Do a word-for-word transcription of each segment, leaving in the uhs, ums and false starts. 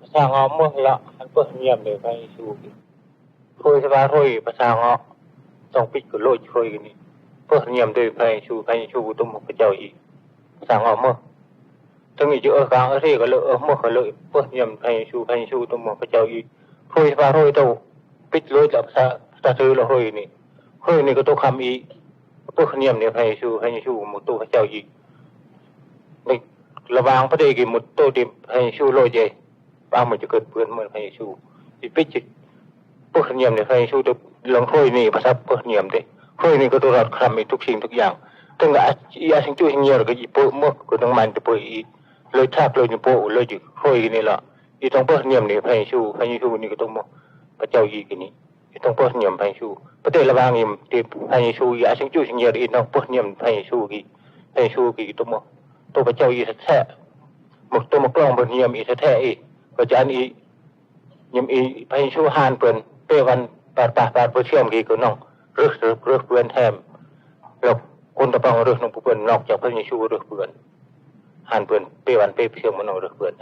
Pasangao mơh la, an pơh niam de Pha Yêsu ki. Hrôi sa ba hrôi pasangao. Tong pit kơ lôi hrôi kini. Pơh niam de Pha Yêsu, Pha Yêsu kơ tơmơ̆ pơjao i. Pasangao mơh. Tong i jơ ơ kang ơ ri kơ lơ ơ mơh kơ lơ pơh niam Pha Yêsu, Pha Yêsu kơ tơmơ̆ pơjao i. Hrôi sa ba hrôi tong pit lôi la pasa, pasa tơ lơ hrôi kini. Hrôi kini kơ tong kham i. Pơh niam de Pha Yêsu, Pha Yêsu kơ tơmơ̆ pơjao i. Ni, la bang pơđe ki mut tong di Pha Yêsu lôi je. Ba mui chi kơt bươn mui Pha Yêsu. Chi pit chi pơh niam de Pha Yêsu tong lăng hrôi kini pasa pơh niam de. Hrôi kini kơ tong rot kham i tuk sing tuk yang. Tong a, i asing chu sing nyer kơ i pơh mơh kơ tong man chi pơh i. Lôi thak lôi ni pơh lôi chi hrôi kini la. I tong pơh niam de Pha Yêsu, Pha Yêsu kơ tơmơ̆ pơjao i kini. I tong pơh niam Pha Yêsu. Pơđe la bang im ti Pha Yêsu i asing chu sing nyer i tong pơh niam Pha Yêsu ki. Pha Yêsu ki tơmơ̆. Tong pơjao i sat sat. Muk tong muk klong pơh niam i sat sat i. Kơ jan i. Niam i Pha Yêsu han pơn. Pê wan par pah par pơsiam ki kơ nong. Rơh rơh rơh bươn hem. Lok kun ta pang rơh nong pơn nok jak Pha Yêsu rơh bươn. Han pơn pê wan pê pơsiam mơnong rơh bươn.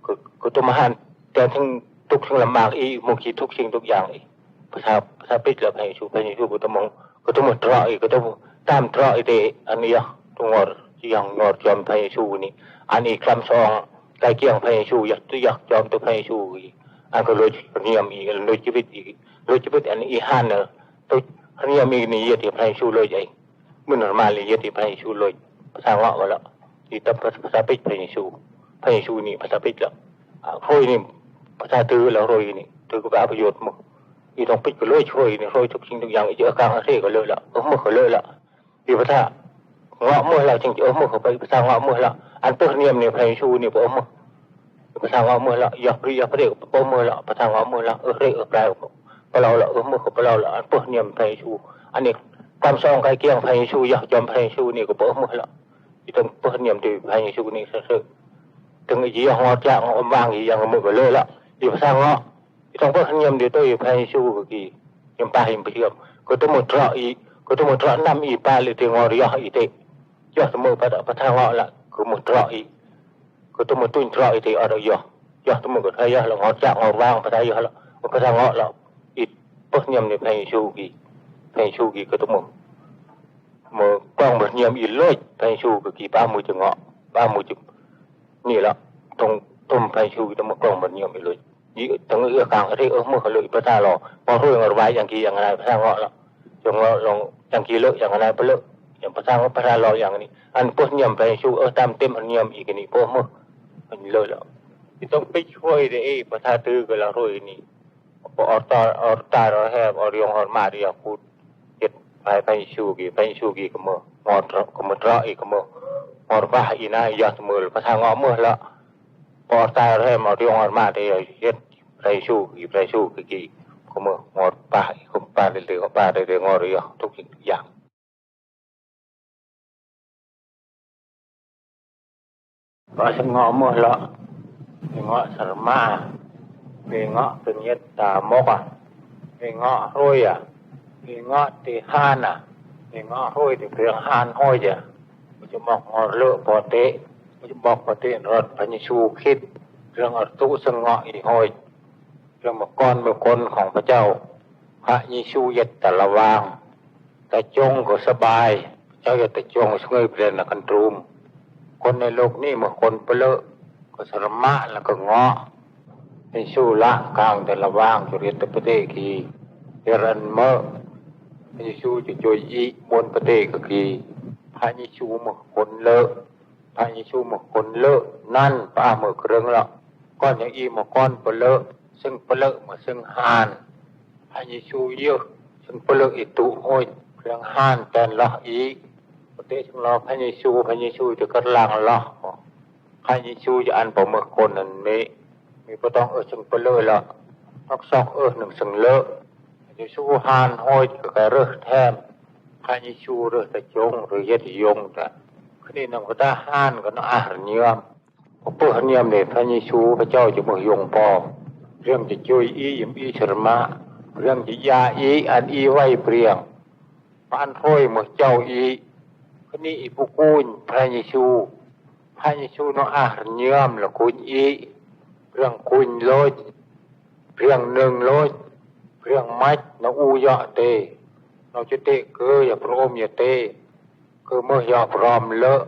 Kơ, kơ tơmơ̆ han, tian sing tuk sing lamang i, muk chi tuk sing tuk yang i. Pasa, pasa pit la Pha Yêsu, Pha Yêsu kơ tơmơ̆, kơ tơmơ̆ trok i, kơ tơmơ̆ tam trok i de, an i yah, tong ngor, chi yah ngor jom Pha Yêsu ni. An i klam song, kai kiang Pha Yêsu, yah, tu yah jom tơ Pha Yêsu i. An kơ lôi niam i, lôi chi pit i, lôi chi pit an i han, tu niam i ni yet i Pha Yêsu lôi jai. Mưn normal i yet i Pha Yêsu lôi. Pasa ngok wala. I tong pasa, pasa pit Pha Yêsu. Pha Yêsu ni pasa pit la. A, hrôi ni pasa tơ la hrôi ni. Tơ kơ ba pơyot mơh. I tong pit kơ lôi hrôi ni hrôi tuk sing tuk yang i chi ơ kang ơ se kơ lơ la. Ơ mơh kơ lơ la. I pasa ngok mơh la ching chi ơ mơh kơ pasa ngok mơh la. An pơh niam ni Pha Yêsu ni pơ ơ mơh. Pasa ngok mơh la, yah pri yah pre kơ pơ mơh la, pasa ngok mơh la, ơ re ơ prai kơ pơ lao la, ơ mơh kơ pơ lao la, an pơh niam Pha Yêsu. An i kam song kai kiang Pha Yêsu, yah jom Pha Yêsu ni kơ pơ mơh la. I tong pơh niam ti Pha Yêsu ni sa sơ. Tong i yah ngor jak ngor ôm bang i yang mơh kơ lơ la. I pasa ngok. I tong pơh niam ti tơ i Pha Yêsu kơ ki. Yam pah yam pơsiam. Kơ tơmơ̆ trok i, kơ tơmơ̆ trok năm i pa lê ti ngor yah i te. Yah tơmơ̆ pasa, pasa ngok la, kơ mơ̆ trok i. Kơ tơmơ̆ tuñ trok i te ơ yah. Yah tơmơ̆ kơ tha yah la ngor jak ngor bang pasa yah la. Pasa ngok la. I pơh niam ni Pha Yêsu ki. Pha Yêsu ki kơ tơmơ̆. Mơ̆ kong pơh niam i lôi Pha Yêsu kơ ki ba mui chi ngok. Ba mui chi. Ni la. Tong, tong Pha Yêsu ki tơmơ̆ kong pơh niam i lôi. I tong ơ kang ri ơ mơh kơ lơ i pasa lo. Ngor hrôi ngor bai yang ki yang nai pasa ngok la. Yang ngok long yang ki lơ yang nai pơ lơ. Yang pasa ngok pasa lo yang ni. An pơh niam Pha Yêsu ơ tam tem niam i kini pơ mơh. An lơ la. I tong pit hrôi de i pasa tơ kơ la hrôi ni. Pơ or tar, or tar or hem or yong or mar yah kut. Yet Pha, Pha Yêsu ki, Pha Yêsu ki kơ mơ̆. Ngor trok, kơ mơ̆ trok i kơ mơ̆. Ngor bah i na yah tơmơ̆ la pasa ngok mơh la. Pơ or tar hem or yong or mar yah yet Pha Yêsu ki, Pha Yêsu ki ki. Kơ mơ̆ ngor bah i kơ mơ̆ pa de de, pa de de ngor yah tuk sing tuk yang. Ba seng ngok mơh la. Seng ngok sărma. Seng ngok tơngiet ta mok a. Seng ngok hrôi a. Seng ngok ti han a. Seng ngok hrôi ti priang han hôi ja. Mui chi mok ngor lơ pơte. Mui chi mok pơte rot Pha Yêsu khit. Priang ar tu seng ngok i hôi. Priang mơkon mơkon khong pơjao. Pha Yêsu yet ta la wang. Ta jong kơ sa bai. Pơjao yet ta jong sngơi plen na kăn trum. Kon ne lok ni mơh kon pơlơ. Kơ sărma la kơ ngok. Yêsu la kang ta la wang chur yet ta pơte ki. Yet ran mơ. Yêsu chu choi i ƀon pơte kơ ki. Pha Yêsu mơh kon lơ. Pha Yêsu mơh kon lơ nan pa mơh krơng lơ. Kon yang i mơh kon pơlơ, seng pơlơ mơh seng han. Pha Yêsu yơh, seng pơlơ i tu hôi, seng han ten lah i. Pơte seng lo Pha Yêsu, Pha Yêsu chu kơlang lah. Pha Yêsu chu an pa mơh kon nan mê. Mê pơtong ơ seng pơlơ lơ. Tŏk sŏk ơ nưng seng lơ. Yêsu han hôi kơ ka rơh them. Pha Yêsu rơh ta jong, rơh yet yong ta. Kơ ni nong kơ ta han kơ nong ah rơniam. Pơh niam ne Pha Yêsu pơjao chu mơh yong pô. Riam chu choi i yem i sărma. Riam chu ya i an i wai priang. Phan hrôi mơh jao i. Kơ ni i pơkuñ Pha Yêsu. Pha Yêsu nong ah rơniam la kuñ i. Priang kuñ loj, priang nưng loj, priang mach, na u yoh te. Na chu te kơ ya prom ya te. Kơ mơh yoh prom lơ.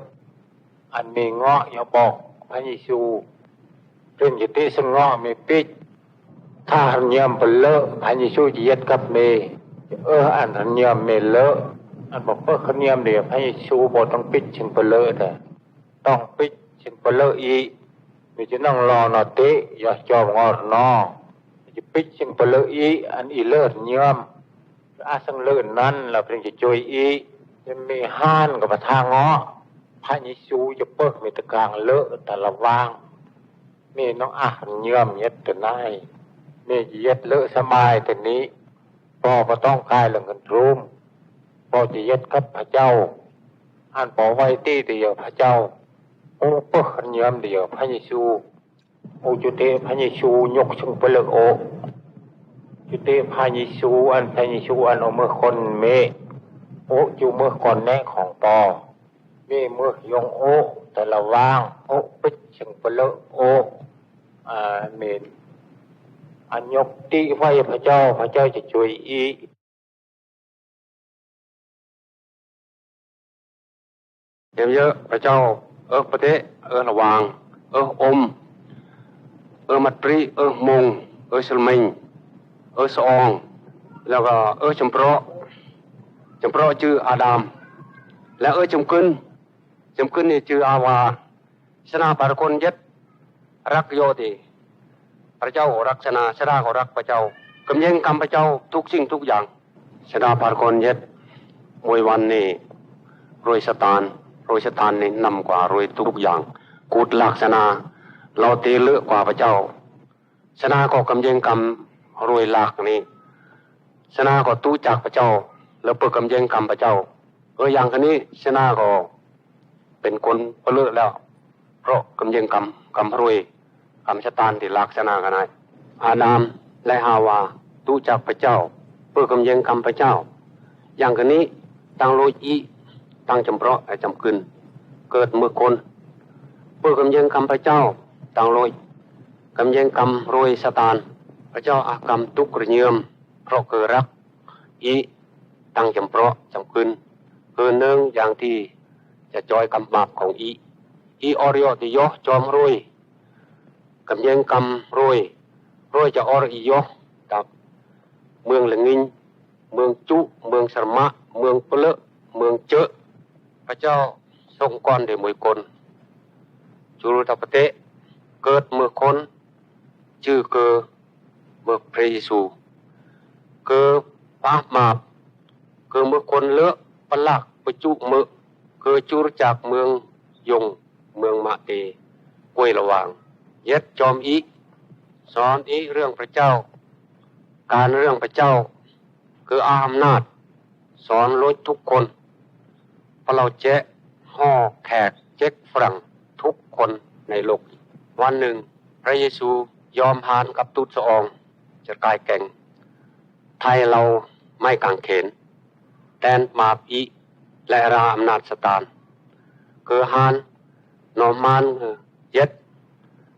Ăn mih ngŏ ya bok Pha Yêsu. Prin ya te seng ngŏ mih pich. Tha rơñam pơlơ Pha Yêsu ya yet kăp mih. Ơ ăn rơñam mih lơ. Ăn bok pơh rơñam de Pha Yêsu bok tong pich seng pơlơ te. Tong pich seng pơlơ i. Mih ji nong lo no te, yoh chom ngor no. Ji pich seng pơlơ i, ăn i lơ rơñam. Aseng lơ nan la pring ji choi i. Mih han kơ pơtha ngŏ. Pha Yêsu ji pơh mih tơkang lơ ta la wang. Mih nong ah rơñam yet tơ nai. Mih ji yet lơ samai tơ ni. Pô pơtong kai lăng kăn rum. Pô ji yet kăp Pha Chao. Ăn pô wai ti ti yơ Pha Chao. Ô pơh rơñam ti yơ Pha Yêsu. Ô chu te Pha Yêsu nhok seng pơlơ ô. Chu te Pha Yêsu ăn, Pha Yêsu ăn ô mơh kon meh. Ô chu mơh kon neh khong pô. Mih mơh yong ô, ta la wang, ô pich seng pơlơ ô. Amen. Ăn nhok ti wai Pha Chao, Pha Chao ji choi i. Yem yơ Pha Chao, ơ pate, ơ la wang, ơ ôm, ơ mat pri, ơ mông, ơ sel meng, ơ song, la ga ơ chăm pro, chăm pro chư Adam, la ơ chăm kưn, chăm kưn ni chư Awa, Sana par kon jet răk yo ti. Pha Chao răk sana, sana ko răk Pha Chao. Kơmjeng kam Pha Chao, tuk sing tuk jang. Sana par kon jet, mui wan ni, roi Satan, roi Satan ni năm kua roi tuk jang. Kut lak sana, lao ti lơ kua Pha Chao. Sana ko kơmjeng kam roi lak ni. Sana ko tu chak Pha Chao, lơ pơ kơmjeng kam Pha Chao. Ơ yang kơ ni, sana ko pên kon pơlơ leo. Roi kơmjeng kam, kam roi, kam Satan ti lak sana kơ nai. Adam, lai Hawa, tu chak Pha Chao, pơ kơmjeng kam Pha Chao. Yang kơ ni, tang loi i, tang chăm pro, ơ chăm kưn. Kơt mơ kon. Pơ kơmjeng kam Pha Chao, tang loi. Kơmjeng kam roi Satan. Pha Chao ah kam tuk rơñam, roi kơ răk. I tang chăm pro, chăm kưn. Kơ nơng yang ti, cha choi kam map kong i. I or yo ti yoh chom roi. Kơmjeng kam roi. Roi cha or i yoh. Tap. Mương lơ nginh. Mương chu, mương sơrma, mương pơlơ, mương chơ. Pha Chao song kon de mui kon. Chul ta pate, kơt mơ kon, chư kơ mơ Pha Yêsu. Kơ pah map, kơ mơ kon lơ, pơlak, pơchu mơ, kơ chur chak mương yong, mương mă te, kuai lawang. Yet chom i, son i rương Pha Chao, kan rương Pha Chao, kơ a amnat, son lôi thuk kon. Pha lao che, ho khek, chek Frăng, thuk kon nai lok. Wan nưng, Pha Yêsu yom han kăp tut sa ong, cher kai keng. Thai lao mai kang khen. Ten map i, lĕ ra amnat Satan. Kơ han, no man, yet,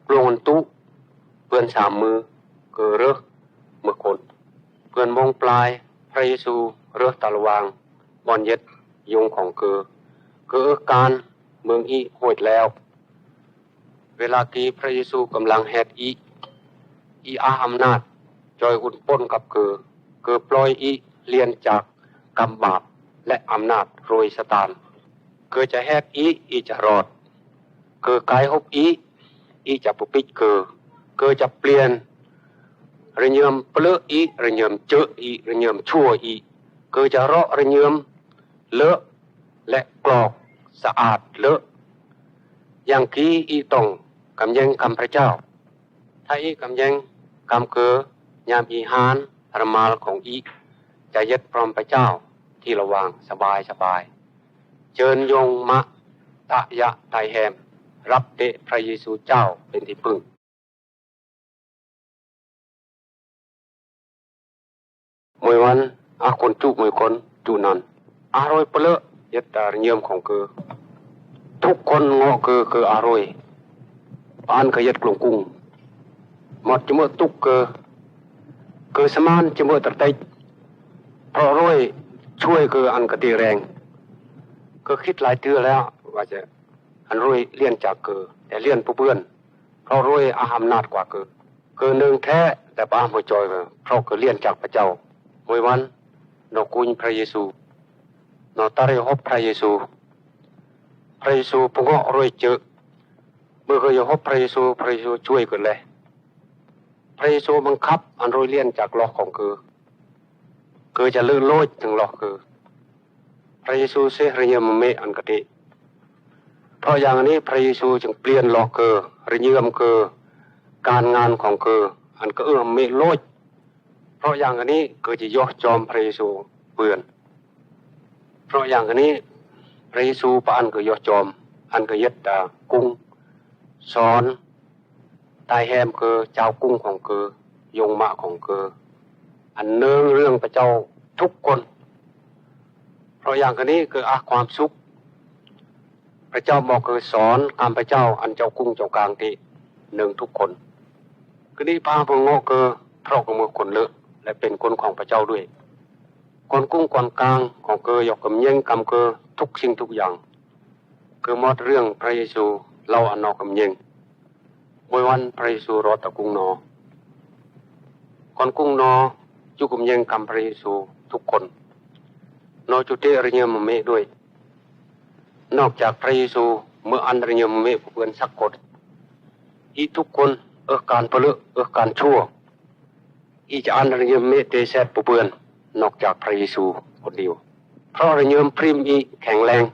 klung tu, pơn sa mư, kơ rơh, mơ kon. Pơn mong plai, Pha Yêsu rơh ta lawang, bon yet, yong kong kơ. Kơ ưh kan, mưng i hoit leo. Wela ki Pha Yêsu kơmlang het i, i a amnat, choi un pon kăp kơ, kơ ploi i lien chak, kam bap, lĕ amnat, roi Satan. Kơ cha het i, i cha rot. Kơ kai hop i, i cha pupich kơ. Kơ cha plien, rơñam pơlơ i, rơñam chơ i, rơñam chua i. Kơ cha roi rơñam, lơ, lĕ klok, saat, lơ. Yang ki i tong, kơmjeng kam Pha Chao. Tha i kơmjeng, kam kơ, nham i han, rơmal kong i. Cha yet prom Pha Chao, ti lawang, sabai, sabai. Chơn yong mă, ta ya, tai hem. Răp te Pha Yêsu Chao, pên ti pưng. Mui wan, a kon chu mui kon, chu nan. A roi pơlơ, yet ta rơñam kong kơ. Thuk kon ngo kơ, kơ a roi. Pan kơ yet klung kung. Mot chim mø tuk kơ, kơ saman chim mø tơtech. Prok roi chuai kơ ăn kơti reng. Kơ khit lai tơ lĕ, wa che. Ăn roi liên chak kơ, ya liên pơbươn. Prok roi aham nat kua kơ. Kơ nơng the, đa pa mø choi kơ. Prok kơ liên chak pachao. Mui wan, no kuñ Pha Yêsu. No tar yơhop Pha Yêsu. Pha Yêsu pơngok roi chơ. Mơ kơ yơhop Pha Yêsu, Pha Yêsu chuai kơ lĕ. Pha Yêsu măng khăp ăn roi liên chak loh kông kơ. Kơ cha lơ lôch tơng loh kơ. Pha Yêsu seh rơñam mê ăn kơti. Prok yang ni Pha Yêsu chang plien loh kơ, rơñam kơ, kan ngan kông kơ, ăn kơ ư mê lôch. Prok yang ni kơ chi yoh chom Pha Yêsu pươn. Prok yang ni Pha Yêsu pa ăn kơ yoh chom, ăn kơ yet ta kung, son, tai hem kơ, chao kung kông kơ, yong mă kông kơ. Ăn nơng rương pachao thuk kon. Prok yang ni kơ ah kuam suk. Pachao mok kơ son, kam pachao, ăn chao kung chao kang ti, nơng thuk kon. Kơ ni pa mơ ngok kơ, prok kơ mơ kon lơ, lĕ pên kon kông pachao đuôi. Kon kung kon kang, kông kơ yoh kơmñeng kam kơ, thuk sing thuk yang. Kơ mot rương Pha Yêsu, lao ăn no kơmñeng. Mui wan Pha Yêsu rot ta kung no. Kon kung no, chu kơmñeng kam Pha Yêsu, thuk kon. No chu tê rơñam mê đuôi. Nok chak Pha Yêsu, mơ ăn rơñam mê pơbươn săk kot. Ih thuk kon, ơ kan pơlơ, ơ kan chua. Ih cha ăn rơñam mê tê set pơbươn, nok chak Pha Yêsu, kon điêu. Prok rơñam prim ih kheng leng.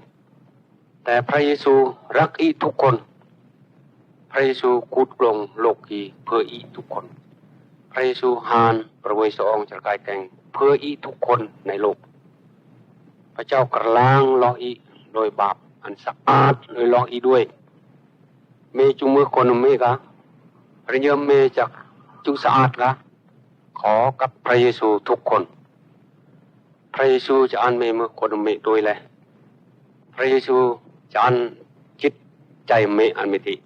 Te Pha Yêsu răk ih thuk kon. Pha Yêsu kut glong lok ki phơ ih thuk kon. Pha Yêsu han, praboi soong char kai keng, phơ ih thuk kon nai lok. Pachao kơrlang loh ih, loi bap, ăn saat, loi loh ih đuôi. Mê chu mưh kon mê ka. Rơñam mê chak chu saat ka. Kho kăp Pha Yêsu thuk kon. Pha Yêsu cha ăn mê mưh kon mê đuôi lĕ. Pha Yêsu cha ăn chit chai mê ăn mê ti.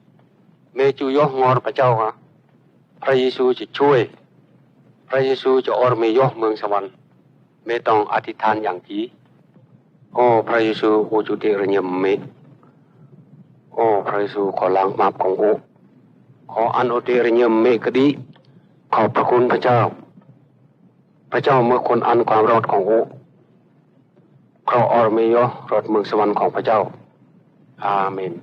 Mê chu yoh ngor pachao ka. Pha Yêsu cha chuai. Pha Yêsu cha or mê yoh mương sawan. Mê tong adhithan yang ki. Ô Pha Yêsu, ô chu tê rơñam mê. Ô Pha Yêsu, kho lang map kông ô. Kho ăn ô tê rơñam mê kơđi. Kho pơkun pachao. Pachao mưh kon ăn kuam rot kông ô. Kro or mê yoh rot mương sawan kông pachao. Amen.